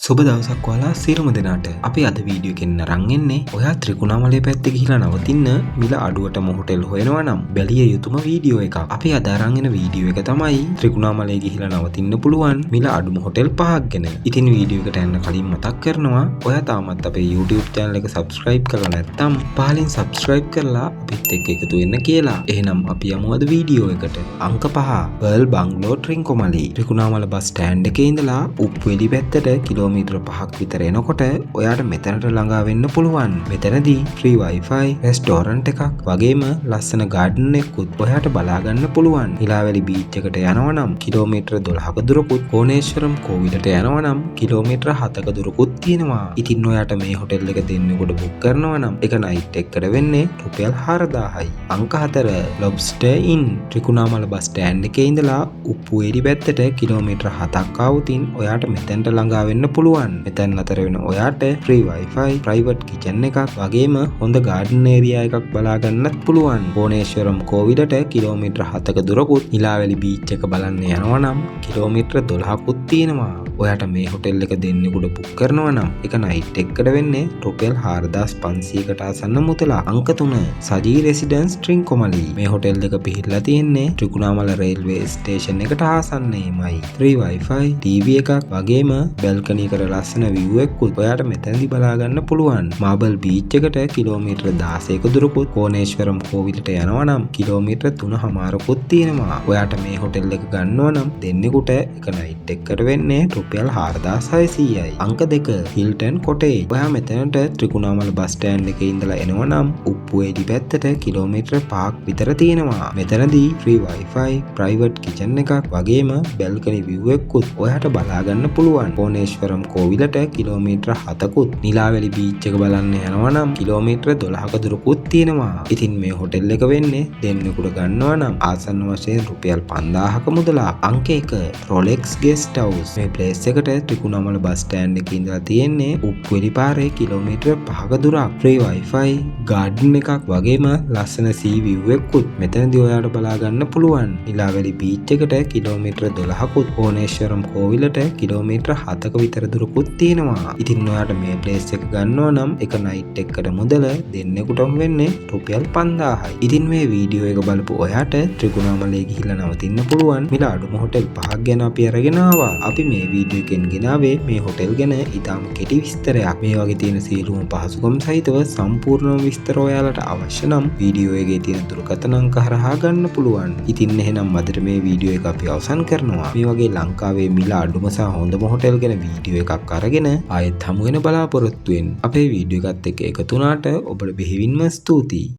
සුබ දවසක් ඔයාලා සියලුම දෙනාට. අපි අද වීඩියෝ එකෙන් අරන් එන්නේ ඔයා ත්‍රිකුණාමලය පැත්තේ ගිහිලා නවතින්න මිල අඩුවටම හොටෙල් හොයනවා නම් බැලිය යුතුම වීඩියෝ එකක්. අපි අද අරන් එන වීඩියෝ එක තමයි ත්‍රිකුණාමලය ගිහිලා නවතින්න පුළුවන් මිල අඩුම හොටෙල් පහක් ගැන. ඉතින් වීඩියෝ එකට යන්න කලින් මතක් කරනවා, ඔයා තාමත් අපේ YouTube channel එක subscribe කරලා නැත්නම් පහලින් subscribe කරලා අපිත් එක්ක එකතු වෙන්න කියලා. එහෙනම් අපි යමු අද වීඩියෝ එකට. අංක 5, පර්ල් බංගලෝ, ට්‍රින්කොමලි. ත්‍රිකුණාමල බස් ස්ටෑන්ඩ් එකේ ඉඳලා උප්පුවෙලි පැත්තට කිලෝමීටර 5ක් විතර එනකොට ඔයාට මෙතනට ළඟා වෙන්න පුළුවන්. මෙතනදී ෆ්‍රී Wi-Fi, restaurant එකක් වගේම ලස්සන ගාඩන් එකකුත් ඔයාට බලා ගන්න පුළුවන්. නිලාවැලි බීච් එකට යනවා නම් කිලෝමීටර 12ක දුරකුත්, කෝණේශ්වරම් කෝවිලට යනවා නම් කිලෝමීටර 7ක දුරකුත් තියෙනවා. ඉතින් ඔයාට මේ හොටෙල් එක දෙන්නෙකුට බුක් කරනවා නම් එක නයිට් එකකට වෙන්නේ රුපියල් 4000යි. අංක 4, ලොබ්ස්ටර් ඉන්. ත්‍රිකුණාමල බස් ස්ටෑන්ඩ් එකේ ඉඳලා උප්පුවේලි පැත්තට කිලෝමීටර 7ක් ආවොතින් ඔයාට මෙතැනට ළඟා වෙන්න පුළුවන්. මෙතැන් නතර වෙන ඔයාට ෆ්‍රී Wi-Fi, private kitchen එකක් වගේම හොඳ ගාඩන් ඒරියා එකක් බලා ගන්නත් පුළුවන්. කෝණේශ්වරම් කෝවිලට කිලෝමීටර 7ක දුරකුත්, නිලාවැලි බීච් එක බලන්න යනවා නම් කිලෝමීටර 12කුත් තියෙනවා. ඔයාට මේ හොටෙල් එක දෙන්නෙකුට බුක් කරනවා නම් එක නයිට් එකකට වෙන්නේ රුපියල් 4500කට ආසන්න මුදලක්. අංක 3, සජී රෙසිඩන්ස්, ට්‍රින්කොමලි. මේ හොටෙල් එක පිහිටලා තියෙන්නේ ත්‍රිකුණාමල රේල්වේ ස්ටේෂන් එකට ආසන්නයේමයි. ෆ්‍රී Wi-Fi, TV එකක් වගේම බැල්කනි එකට ලස්සන විව් එකකුත් ඔයාට මෙතනදි බලා ගන්න පුළුවන්. මාබල් බීච් එකට කිලෝමීටර 16ක දුරකුත්, කෝණේශ්වරම් කෝවිලට යනවා නම් කිලෝමීටර 3.5කුත් තියෙනවා. ඔයාට මේ හොටෙල් එක ගන්නවා නම් දෙන්නෙකුට එක නයිට් එකකට වෙන්නේ රුපියල් 4600යි. අංක 2, හිල්ටන් කොටේජ්. ඔයා මෙතනට ත්‍රිකුණාමල බස් ස්ටෑන්ඩ් එකේ ඉඳලා එනවා නම් උප්පුවේලි පැත්තට කිලෝමීටර 5ක් විතර තියෙනවා. මෙතනදී ෆ්‍රී Wi-Fi, private kitchen එකක් වගේම බැල්කනි විව් එකකුත් ඔයාට බලා ගන්න පුළුවන්. කෝණේශ්වරම් කෝවිලට කිලෝමීටර 7කුත්, නිලාවැලි බීච් එක බලන්න යනවා නම් කිලෝමීටර 12ක දුරකුත් තියෙනවා. ඉතින් මේ හොටෙල් එක වෙන්නේ දෙන්නෙකුට ගන්නවා නම් ආසන්න වශයෙන් රුපියල් 5000ක මුදලක්. අංක 1, රොලෙක්ස් ගෙස්ට් හවුස්. මේ ප්ලේස් එකට ත්‍රිකුණාමල බස් ස්ටෑන්ඩ් එකේ ඉඳලා තියෙන්නේ උප්පුවෙලි පාරේ කිලෝමීටර 5ක දුරක්. ෆ්‍රී Wi-Fi, garden එකක් වගේම ලස්සන සී විව් එකකුත් මෙතනදී ඔයාලට බලා ගන්න පුළුවන්. නිලාවැලි බීච් එකට කිලෝමීටර 12කුත්, කෝණේශ්වරම් කෝවිලට කිලෝමීටර 7ක විතර දුරකුත් තියෙනවා. ඉතින් ඔයාට මේ ප්ලේස් එක ගන්නවා නම් එක නයිට් එකකට මුදල දෙන්නෙකුටම වෙන්නේ රුපියල් 5000යි. ඉතින් මේ වීඩියෝ එක බලපු ඔයාට ත්‍රිකුණාමලයේ ගිහිල්ලා නවතින්න පුළුවන් මිල අඩුම හොටෙල් පහක් ගැන අපි අරගෙන ආවා. අපි මේ වීඩියෝ එකෙන් ගෙනාවේ මේ හොටෙල් ගැන ඉතාම කෙටි විස්තරයක්. මේ වගේ තියෙන සියලුම පහසුකම් සහිතව සම්පූර්ණම විස්තර ඔයාලට අවශ්‍ය නම් වීඩියෝ එකේ තියෙන දුරකථන අංක හරහා ගන්න පුළුවන්. ඉතින් එහෙනම් අදට මේ වීඩියෝ එක අපි අවසන් කරනවා. මේ වගේ ලංකාවේ මිල අඩුම සහ හොඳම හොටෙල් ගැන වීඩියෝ එකක් අරගෙන ආයෙත් හමු වෙන බලාපොරොත්තුවෙන් අපේ වීඩියෝ එකත් එක්ක එකතු වුණාට ඔබට බෙහෙවින්ම ස්තුතියි.